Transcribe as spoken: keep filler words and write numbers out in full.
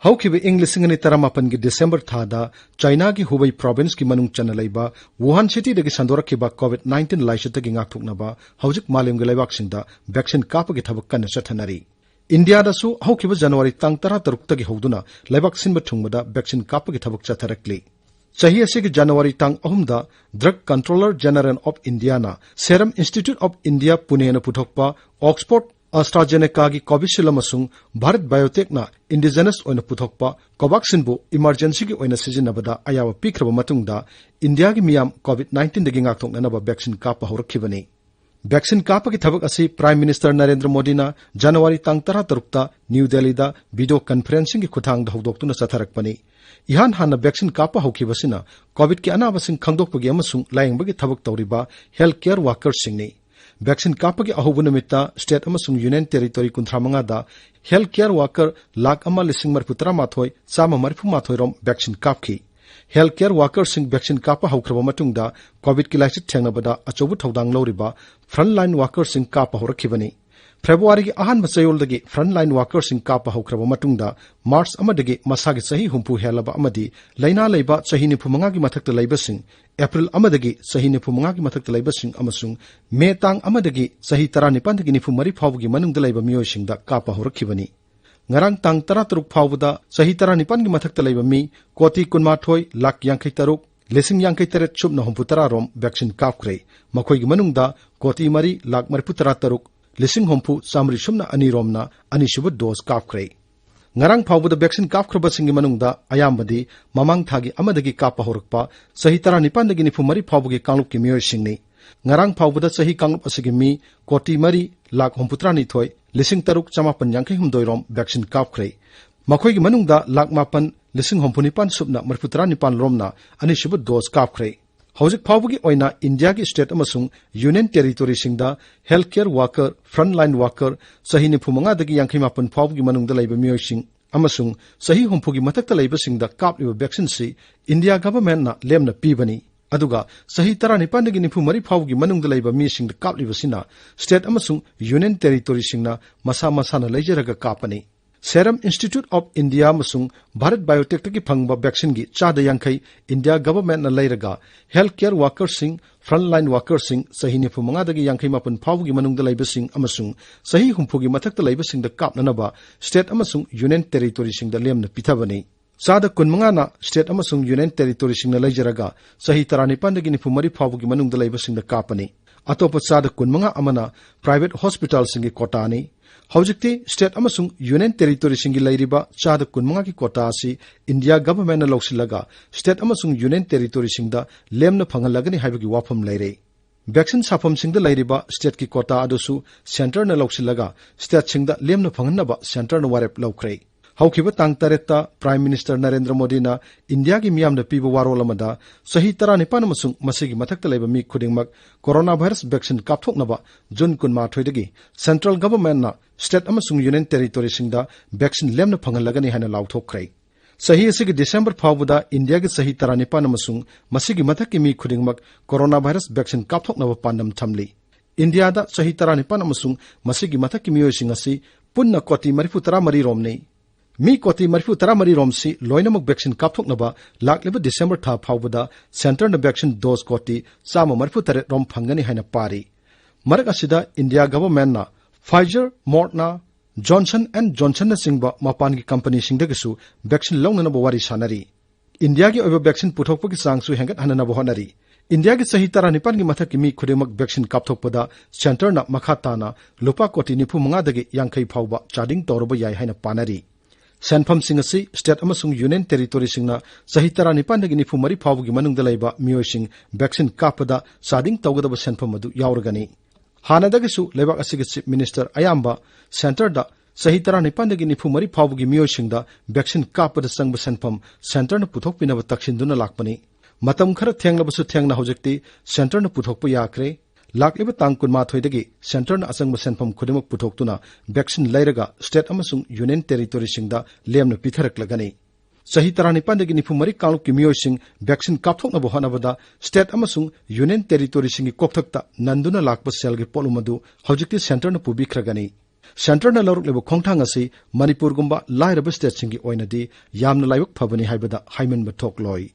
ꯍꯧꯈꯤꯕ ꯏꯪ ꯂꯤꯁꯤꯡ ꯑꯅꯤ ꯇꯔꯥꯃꯥꯄꯟꯒꯤ ꯗꯤꯁꯦꯝꯕꯔ ꯊꯥꯗ ꯆꯥꯏꯅꯥꯒꯤ ꯍꯨꯕꯩ ꯄ꯭ꯔꯣꯚꯤꯟꯁꯀꯤ ꯃꯅꯨꯡ ꯆꯟꯅ ꯂꯩꯕ ꯋꯨꯍꯥꯟ ꯁꯤꯇꯤꯗꯒꯤ ꯁꯟꯗꯣꯔꯛꯈꯤꯕ ꯀꯣꯚꯤꯗ ꯅꯥꯏꯟꯇꯤꯟ ꯂꯥꯏꯆꯠꯇꯒꯤ ꯉꯥꯛꯊꯣꯛꯅꯕ ꯍꯧꯖꯤꯛ ꯃꯥꯂꯦꯝꯒꯤ ꯂꯩꯕꯥꯛꯁꯤꯡꯗ ꯚꯦꯛꯁꯤꯟ ꯀꯥꯞꯄꯒꯤ ꯊꯕꯛ ꯀꯟꯅ ꯆꯠꯊꯅꯔꯤ꯫ ꯏꯟꯗꯤꯌꯥꯗꯁꯨ ꯍꯧꯈꯤꯕ ꯖꯅꯋꯥꯔꯤ ꯇꯥꯡ ꯇꯔꯥ ꯇꯔꯨꯛꯇꯒꯤ ꯍꯧꯗꯨꯅ ꯂꯩꯕꯥꯛ ꯁꯤꯟꯕ ꯊꯨꯡꯕꯗ ꯚꯦꯛꯁꯤꯟ ꯀꯥꯞꯄꯒꯤ ꯊꯕꯛ ꯆꯠꯊꯔꯛꯂꯤ꯫ ꯆꯍꯤ ꯑꯁꯤꯒꯤ ꯖꯅꯋꯥꯔꯤ ꯇꯥꯡ ꯑꯍꯨꯝꯗ Drug Controller General of Indiaꯅ Serum Institute of India Puneꯅ ꯄꯨꯊꯣꯛꯄ Oxford AstraZenecaꯒꯤ Covishield ꯑꯃꯁꯨꯡ ꯚꯥꯔꯠ ꯕꯥꯏꯑꯣꯇꯦꯛꯅ indigenous ꯑꯣꯏꯅ ꯄꯨꯊꯣꯛꯄ Covaxinꯕꯨ emergencyꯒꯤ ꯑꯣꯏꯅ ꯁꯤꯖꯤꯟꯅꯕꯗ ꯑꯌꯥꯕ ꯄꯤꯈ꯭ꯔꯕ ꯃꯇꯨꯡꯗ ꯏꯟꯗꯤꯌꯥꯒꯤ ꯃꯤꯌꯥꯝ ꯀꯣꯚꯤꯗ ꯅꯥꯏꯟꯇꯤꯟꯗꯒꯤ ꯉꯥꯛꯊꯣꯛꯅꯅꯕ ꯚꯦꯛꯁꯤꯟ ꯀꯥꯞꯄ ꯍꯧꯔꯛꯈꯤꯕꯅꯤ꯫ ꯚꯦꯛꯁꯤꯟ ꯀꯥꯞꯄꯒꯤ ꯊꯕꯛ ꯑꯁꯤ Prime Minister ꯅꯔꯦꯟꯗ꯭ꯔ ꯃꯣꯗꯤꯅ ꯖꯅꯋꯥꯔꯤ ꯇꯥꯡ ꯇꯔꯥ ꯇꯔꯨꯛꯇ ꯅ꯭ꯌꯨ ꯗꯦꯜꯂꯤꯗ video conferencingꯒꯤ ꯈꯨꯠꯊꯥꯡꯗ ꯍꯧꯗꯣꯛꯇꯨꯅ ꯆꯠꯊꯔꯛꯄꯅꯤ꯫ ꯏꯍꯥꯟ ꯍꯥꯟꯅ ꯚꯦꯛꯁꯤꯟ ꯀꯥꯞꯄ ꯍꯧꯈꯤꯕꯁꯤꯅ ꯀꯣꯚꯤꯗꯀꯤ ꯑꯅꯥꯕꯁꯤꯡ ꯈꯪꯗꯣꯛꯄꯒꯤ ꯑꯃꯁꯨꯡ ꯂꯥꯌꯦꯡꯕꯒꯤ ꯊꯕꯛ ꯇꯧꯔꯤꯕ health care workerꯁꯤꯡꯅꯤ꯫ ꯚꯦꯛꯁꯤꯟ ꯀꯥꯞꯄꯒꯤ ꯑꯍꯧꯕ ꯅꯨꯃꯤꯠꯇ state ꯑꯃꯁꯨꯡ union territory ꯀꯨꯟꯊ꯭ꯔꯥ ꯃꯉꯥꯗ health care worker ꯂꯥꯈ ꯑꯃ ꯂꯤꯁꯤꯡ ꯃꯔꯤꯐꯨ ꯇꯔꯥꯃꯥꯊꯣꯏ ꯆꯥꯝꯃ ꯃꯔꯤꯐꯨ ꯃꯥꯊꯣꯏ ꯔꯣꯝ ꯚꯦꯛꯁꯤꯟ ꯀꯥꯞꯈꯤ꯫ Health care workerꯁꯤꯡ ꯚꯦꯛꯁꯤꯟ ꯀꯥꯞꯄ ꯍꯧꯈ꯭ꯔꯕ ꯃꯇꯨꯡꯗ ꯀꯣꯚꯤꯗꯀꯤ ꯂꯥꯏꯆꯠ ꯊꯦꯡꯅꯕꯗ ꯑꯆꯧꯕ ꯊꯧꯗꯥꯡ ꯂꯧꯔꯤꯕ frontline workerꯁꯤꯡ ꯀꯥꯞꯄ ꯍꯧꯔꯛꯈꯤꯕꯅꯤ꯫ ꯐꯦꯕ꯭ꯔꯨꯋꯥꯔꯤꯒꯤ ꯑꯍꯥꯟꯕ ꯆꯌꯣꯜꯗꯒꯤ frontline workerꯁꯤꯡ ꯀꯥꯞꯄ ꯍꯧꯈ꯭ꯔꯕ ꯃꯇꯨꯡꯗ, ꯃꯥꯔꯆ ꯑꯃꯗꯒꯤ ꯃꯁꯥꯒꯤ ꯆꯍꯤ ꯍꯨꯝꯐꯨ ꯍꯦꯜꯂꯕ ꯑꯃꯗꯤ ꯂꯥꯏꯅꯥ ꯂꯩꯕ ꯆꯍꯤ ꯅꯤꯐꯨ ꯃꯉꯥꯒꯤ ꯃꯊꯛꯇ ꯂꯩꯕꯁꯤꯡ, ꯑꯦꯄ꯭ꯔꯤꯜ ꯑꯃꯗꯒꯤ ꯆꯍꯤ ꯅꯤꯐꯨ ꯃꯉꯥꯒꯤ ꯃꯊꯛꯇ ꯂꯩꯕꯁꯤꯡ ꯑꯃꯁꯨꯡ ꯃꯦ ꯇꯥꯡ ꯑꯃꯗꯒꯤ ꯆꯍꯤ ꯇꯔꯥꯅꯤꯄꯥꯟꯗꯒꯤ ꯅꯤꯐꯨ ꯃꯔꯤ ꯐꯥꯎꯕꯒꯤ ꯃꯅꯨꯡꯗ ꯂꯩꯕ ꯃꯤꯑꯣꯏꯁꯤꯡꯗ ꯀꯥꯞꯄ ꯍꯧꯔꯛꯈꯤꯕꯅꯤ꯫ ꯉꯔꯥꯡ ꯇꯥꯡ ꯇꯔꯥ ꯇꯔꯨꯛ ꯐꯥꯎꯕꯗ ꯆꯍꯤ ꯇꯔꯥꯅꯤꯄꯥꯟꯒꯤ ꯃꯊꯛꯇ ꯂꯩꯕ ꯃꯤ ꯀꯣꯇꯤ ꯀꯨꯟꯃꯥꯊꯣꯏ ꯂꯥꯈ ꯌꯥꯡꯈꯩ ꯇꯔꯨꯛ ꯂꯤꯁꯤꯡ ꯌꯥꯡꯈꯩ ꯇꯔꯦꯠ ꯁꯨꯞꯅ ꯍꯨꯝꯐꯨ ꯇꯔꯥ ꯔꯣꯝ ꯚꯦꯛꯁꯤꯟ ꯀꯥꯞꯈ꯭ꯔꯦ꯫ ꯃꯈꯣꯏꯒꯤ ꯃꯅꯨꯡꯗ ꯀꯣꯇꯤ ꯃꯔꯤ ꯂꯥꯈ ꯃꯔꯤꯐꯨ ꯇꯔꯥ ꯇꯔꯨꯛ ꯂꯤꯁꯤꯡ ꯍꯨꯝꯐꯨ ꯆꯥꯃꯔꯤ ꯁꯨꯞꯅ ꯑꯅꯤ ꯔꯣꯝꯅ ꯑꯅꯤꯁꯨꯕ ꯗꯣꯁ ꯀꯥꯞꯈ꯭ꯔꯦ꯫ ꯉꯔꯥꯡ ꯐꯥꯎꯕꯗ ꯚꯦꯛꯁꯤꯟ ꯀꯥꯞꯈ꯭ꯔꯕꯁꯤꯡꯒꯤ ꯃꯅꯨꯡꯗ ꯑꯌꯥꯝꯕꯗꯤ ꯃꯃꯥꯡ ꯊꯥꯒꯤ ꯑꯃꯗꯒꯤ ꯀꯥꯞꯄ ꯍꯧꯔꯛꯄ ꯆꯍꯤ ꯇꯔꯥꯅꯤꯄꯥꯟꯗꯒꯤ ꯅꯤꯐꯨ ꯃꯔꯤ ꯐꯥꯎꯕꯒꯤ ꯀꯥꯡꯂꯨꯞꯀꯤ ꯃꯤꯑꯣꯏꯁꯤꯡꯅꯤ꯫ ꯉꯔꯥꯡ ꯐꯥꯎꯕꯗ ꯆꯍꯤ ꯀꯥꯡꯂꯨꯞ ꯑꯁꯤꯒꯤ ꯃꯤ ꯀꯣꯇꯤ ꯃꯔꯤ ꯂꯥꯈ ꯍꯨꯝꯐꯨꯇꯔꯥꯅꯤꯊꯣꯏ ꯂꯤꯁꯤꯡ ꯇꯔꯨꯛ ꯆꯃꯥꯄꯟ ꯌꯥꯡꯈꯩ ꯍꯨꯝꯗꯣꯏ ꯔꯣꯝ ꯚꯦꯛꯁꯤꯟ ꯀꯥꯞꯈ꯭ꯔꯦ꯫ ꯃꯈꯣꯏꯒꯤ ꯃꯅꯨꯡꯗ ꯂꯥꯈ ꯃꯥꯄꯟ ꯂꯤꯁꯤꯡ ꯍꯨꯝꯐꯨ ꯅꯤꯄꯥꯟ ꯁꯨꯞꯅ ꯃꯔꯤꯐꯨ ꯇꯔꯥ ꯅꯤꯄꯥꯟ ꯔꯣꯝꯅ ꯑꯅꯤꯁꯨꯕ ꯗꯣꯁ ꯀꯥꯞꯈ꯭ꯔꯦ꯫ ꯍꯧꯖꯤꯛ ꯐꯥꯎꯕꯒꯤ ꯑꯣꯏꯅ ꯏꯟꯗꯤꯌꯥꯒꯤ state ꯑꯃꯁꯨꯡ union territoryꯁꯤꯡꯗ health care worker, frontline worker, ꯆꯍꯤ ꯅꯤꯐꯨ ꯃꯉꯥꯗꯒꯤ ꯌꯥꯡꯈꯩ ꯃꯥꯄꯟ ꯐꯥꯎꯕꯒꯤ ꯃꯅꯨꯡꯗ ꯂꯩꯕ ꯃꯤꯑꯣꯏꯁꯤꯡ ꯑꯃꯁꯨꯡ ꯆꯍꯤ ꯍꯨꯝꯐꯨꯒꯤ ꯃꯊꯛꯇ ꯂꯩꯕꯁꯤꯡꯗ ꯀꯥꯞꯂꯤꯕ ꯚꯦꯛꯁꯤꯟꯁꯤ ꯏꯟꯗꯤꯌꯥ ꯒꯚꯔꯟꯃꯦꯟꯠꯅ ꯂꯦꯝꯅ ꯄꯤꯕꯅꯤ꯫ ꯑꯗꯨꯒ ꯆꯍꯤ ꯇꯔꯥꯅꯤꯄꯥꯟꯗꯒꯤ ꯅꯤꯐꯨ ꯃꯔꯤ ꯐꯥꯎꯕꯒꯤ ꯃꯅꯨꯡꯗ ꯂꯩꯕ ꯃꯤꯁꯤꯡꯗ ꯀꯥꯞꯂꯤꯕꯁꯤꯅ state ꯑꯃꯁꯨꯡ union territoryꯁꯤꯡꯅ ꯃꯁꯥ ꯃꯁꯥꯅ ꯂꯩꯖꯔꯒ ꯀꯥꯞꯄꯅꯤ꯫ Serum Institute of India ꯑꯃꯁꯨꯡ ꯚꯥꯔꯠ ꯕꯥꯏꯑꯣꯇꯦꯛꯇꯒꯤ ꯐꯪꯕ vaccine ꯒꯤ ꯆꯥꯗ ꯌꯥꯡꯈꯩ India government ꯅ ꯂꯩꯔꯒ health care worker ꯁꯤꯡ, front line worker ꯁꯤꯡ, ꯆꯍꯤ ꯅꯤꯐꯨ ꯃꯉꯥꯗꯒꯤ ꯌꯥꯡꯈꯩ ꯃꯥꯄꯟ ꯐꯥꯎꯕꯒꯤ ꯃꯅꯨꯡꯗ ꯂꯩꯕꯁꯤꯡ ꯑꯃꯁꯨꯡ ꯆꯍꯤ ꯍꯨꯝꯐꯨꯒꯤ ꯃꯊꯛꯇ ꯂꯩꯕꯁꯤꯡꯗ ꯀꯥꯞꯅꯅꯕ state ꯑꯃꯁꯨꯡ union territory ꯁꯤꯡꯗ ꯂꯦꯝꯅ ꯄꯤꯊꯕꯅꯤ꯫ ꯆꯥꯗ ꯀꯨꯟꯃꯉꯥꯅ state ꯑꯃꯁꯨꯡ union territory ꯁꯤꯡꯅ ꯂꯩꯖꯔꯒ, ꯆꯍꯤ ꯇꯔꯥꯅꯤꯄꯥꯟꯗꯒꯤ ꯅꯤꯐꯨ ꯃꯔꯤ ꯐꯥꯎꯕꯒꯤ ꯃꯅꯨꯡꯗ ꯂꯩꯕꯁꯤꯡꯗ ꯀꯥꯞꯄꯅꯤ꯫ ꯑꯇꯣꯞꯄ ꯆꯥꯗ ꯀꯨꯟꯃꯉꯥ ꯑꯃꯅ private hospital ꯁꯤꯡꯒꯤ quota ꯅꯤ꯫ ꯍꯧꯖꯤꯛꯇꯤ state ꯑꯃꯁꯨꯡ union territory ꯁꯤꯡꯒꯤ ꯂꯩꯔꯤꯕ ꯆꯥꯗ ꯀꯨꯟꯃꯉꯥꯒꯤ quota ꯑꯁꯤ India government ꯅ ꯂꯧꯁꯤꯜꯂꯒ, state ꯑꯃꯁꯨꯡ union territory ꯁꯤꯡꯗ ꯂꯦꯝꯅ ꯐꯪꯍꯜꯂꯒꯅꯤ ꯍꯥꯏꯕꯒꯤ ꯋꯥꯐꯝ ꯂꯩꯔꯦ꯫ Vaccine ꯁꯥꯐꯝꯁꯤꯡꯗ ꯂꯩꯔꯤꯕ state ꯀꯤ quota ꯑꯗꯨꯁꯨ centre ꯅ ꯂꯧꯁꯤꯜꯂꯒ, state ꯁꯤꯡꯗ ꯂꯦꯝꯅ ꯐꯪꯍꯟꯅꯕ centre ꯅ ꯋꯥꯔꯦꯞ ꯂꯧꯈ꯭ꯔꯦ꯫ ꯍꯧꯈꯤꯕ ꯇꯥꯡ ꯇꯔꯦꯠꯇ Prime Minister ꯅꯔꯦꯟꯗ꯭ꯔ ꯃꯣꯗꯤꯅ ꯏꯟꯗꯤꯌꯥꯒꯤ ꯃꯤꯌꯥꯝꯗ ꯄꯤꯕ ꯋꯥꯔꯣꯜ ꯑꯃꯗ, ꯆꯍꯤ ꯇꯔꯥꯅꯤꯄꯥꯟ ꯑꯃꯁꯨꯡ ꯃꯁꯤꯒꯤ ꯃꯊꯛꯇ ꯂꯩꯕ ꯃꯤ ꯈꯨꯗꯤꯡꯃꯛ coronavirus vaccine ꯀꯥꯞꯊꯣꯛꯅꯕ June ꯀꯨꯟꯃꯥꯊꯣꯏꯗꯒꯤ central government ꯅ state ꯑꯃꯁꯨꯡ union territory ꯁꯤꯡꯗ vaccine ꯂꯦꯝꯅ ꯐꯪꯍꯜꯂꯒꯅꯤ ꯍꯥꯏꯅ ꯂꯥꯎꯊꯣꯛꯈ꯭ꯔꯦ꯫ ꯆꯍꯤ ꯑꯁꯤꯒꯤ December ꯐꯥꯎꯕꯗ ꯏꯟꯗꯤꯌꯥꯒꯤ ꯆꯍꯤ ꯇꯔꯥꯅꯤꯄꯥꯟ ꯑꯃꯁꯨꯡ ꯃꯁꯤꯒꯤ ꯃꯊꯛꯀꯤ ꯃꯤ ꯈꯨꯗꯤꯡꯃꯛ coronavirus vaccine ꯀꯥꯞꯊꯣꯛꯅꯕ ꯄꯥꯟꯗꯝ ꯊꯝꯂꯤ꯫ ꯏꯟꯗꯤꯌꯥꯗ ꯆꯍꯤ ꯇꯔꯥꯅꯤꯄꯥꯟ ꯑꯃꯁꯨꯡ ꯃꯁꯤꯒꯤ ꯃꯊꯛꯀꯤ ꯃꯤꯑꯣꯏꯁꯤꯡ ꯑꯁꯤ ꯄꯨꯟꯅ ꯀꯣꯇꯤ ꯃꯔꯤꯐꯨ ꯇꯔꯥꯃꯔꯤ ꯔꯣꯝꯅꯤ꯫ ꯃꯤ ꯀꯣꯇꯤ ꯃꯔꯤꯐꯨ ꯇꯔꯥꯃꯔꯤ ꯔꯣꯝꯁꯤ ꯂꯣꯏꯅꯃꯛ vaccine ꯀꯥꯞꯊꯣꯛꯅꯕ ꯂꯥꯛꯂꯤꯕ December ꯊꯥ ꯐꯥꯎꯕꯗ centre ꯅ vaccine dose ꯀꯣꯇꯤ ꯆꯥꯝꯃ ꯃꯔꯤꯐꯨ ꯇꯔꯦꯠ ꯔꯣꯝ ꯐꯪꯒꯅꯤ ꯍꯥꯏꯅ ꯄꯥꯔꯤ꯫ ꯃꯔꯛ ꯑꯁꯤꯗ ꯏꯟꯗꯤꯌꯥ government ꯅ Pfizer, Moderna, Johnson and Johnson ꯅꯆꯤꯡꯕ ꯃꯄꯥꯟꯒꯤ company ꯁꯤꯡꯗꯒꯤꯁꯨ vaccine ꯂꯧꯅꯅꯕ ꯋꯥꯔꯤ ꯁꯥꯅꯔꯤ꯫ ꯏꯟꯗꯤꯌꯥꯒꯤ ꯑꯣꯏꯕ vaccine ꯄꯨꯊꯣꯛꯄꯒꯤ ꯆꯥꯡꯁꯨ ꯍꯦꯟꯒꯠꯍꯟꯅꯅꯕ ꯍꯣꯠꯅꯔꯤ꯫ ꯏꯟꯗꯤꯌꯥꯒꯤ ꯆꯍꯤ ꯇꯔꯥꯅꯤꯄꯥꯟꯒꯤ ꯃꯊꯛꯀꯤ ꯃꯤ ꯈꯨꯗꯤꯡꯃꯛ vaccine ꯀꯥꯞꯊꯣꯛꯄꯗ centre ꯅ ꯃꯈꯥ ꯇꯥꯅ ꯂꯨꯄꯥ ꯀꯣꯇꯤ ꯅꯤꯐꯨ ꯃꯉꯥꯗꯒꯤ ꯌꯥꯡꯈꯩ ꯐꯥꯎꯕ ꯆꯥꯗꯤꯡ ꯇꯧꯔꯕ ꯌꯥꯏ ꯍꯥꯏꯅ ꯄꯥꯅꯔꯤ꯫ ꯁꯦꯟꯐꯝꯁꯤꯡ ꯑꯁꯤ state ꯑꯃꯁꯨꯡ union territory ꯁꯤꯡꯅ ꯆꯍꯤ ꯇꯔꯥꯅꯤꯄꯥꯟꯗꯒꯤ ꯅꯤꯐꯨ ꯃꯔꯤ ꯐꯥꯎꯕꯒꯤ ꯃꯅꯨꯡꯗ ꯂꯩꯕ ꯃꯤꯑꯣꯏꯁꯤꯡ vaccine ꯀꯥꯞꯄꯗ ꯆꯥꯗꯤꯡ ꯇꯧꯒꯗꯕ ꯁꯦꯟꯐꯝ ꯑꯗꯨ ꯌꯥꯎꯔꯒꯅꯤ꯫ ꯍꯥꯟꯅꯗꯒꯤꯁꯨ ꯂꯩꯕꯥꯛ ꯑꯁꯤꯒꯤ Chief Minister ꯑꯌꯥꯝꯕ centre ꯗ ꯆꯍꯤ ꯇꯔꯥꯅꯤꯄꯥꯟꯗꯒꯤ ꯅꯤꯐꯨ ꯃꯔꯤ ꯐꯥꯎꯕꯒꯤ ꯃꯤꯑꯣꯏꯁꯤꯡꯗ vaccine ꯀꯥꯞꯄꯗ ꯆꯪꯕ ꯁꯦꯟꯐꯝ centre ꯅ ꯄꯨꯊꯣꯛꯄꯤꯅꯕ ꯇꯛꯁꯤꯟꯗꯨꯅ ꯂꯥꯛꯄꯅꯤ꯫ ꯃꯇꯝ ꯈꯔ ꯊꯦꯡꯂꯕꯁꯨ ꯊꯦꯡꯅ ꯍꯧꯖꯤꯛꯇꯤ centre ꯅ ꯄꯨꯊꯣꯛꯄ ꯌꯥꯈ꯭ꯔꯦ꯫ ꯂꯥꯛꯂꯤꯕ ꯇꯥꯡ ꯀꯨꯟꯃꯥꯊꯣꯏꯗꯒꯤ centre ꯅ ꯑꯆꯪꯕ ꯁꯦꯟꯐꯝ ꯈꯨꯗꯤꯡꯃꯛ ꯄꯨꯊꯣꯛꯇꯨꯅ vaccine ꯂꯩꯔꯒ state ꯑꯃꯁꯨꯡ union territory ꯁꯤꯡꯗ ꯂꯦꯝꯅ ꯄꯤꯊꯔꯛꯂꯒꯅꯤ꯫ ꯆꯍꯤ ꯇꯔꯥꯅꯤꯄꯥꯟꯗꯒꯤ ꯅꯤꯐꯨ ꯃꯔꯤ ꯀꯥꯡꯂꯨꯞꯀꯤ ꯃꯤꯑꯣꯏꯁꯤꯡ vaccine ꯀꯥꯞꯊꯣꯛꯅꯕ ꯍꯣꯠꯅꯕꯗ state ꯑꯃꯁꯨꯡ union territory ꯁꯤꯡꯒꯤ ꯀꯣꯛꯊꯛꯇ ꯅꯟꯗꯨꯅ ꯂꯥꯛꯄ ꯁꯦꯜꯒꯤ ꯄꯣꯠꯂꯨꯝ ꯑꯗꯨ ꯍꯧꯖꯤꯛꯇꯤ centre ꯅ ꯄꯨꯕꯤꯈ꯭ꯔꯒꯅꯤ꯫ ꯁꯦꯟꯇꯔꯅ ꯂꯧꯔꯛꯂꯤꯕ ꯈꯣꯡꯊꯥꯡ ꯑꯁꯤ ꯃꯅꯤꯄꯨꯔꯒꯨꯝꯕ ꯂꯥꯏꯔꯕ ꯁ꯭ꯇꯦꯠꯁꯤꯡꯒꯤ ꯑꯣꯏꯅꯗꯤ ꯌꯥꯝꯅ ꯂꯥꯏꯕꯛ ꯐꯕꯅꯤ ꯍꯥꯏꯕꯗ ꯍꯥꯏꯃꯟꯕ ꯊꯣꯛꯂꯣꯏ꯫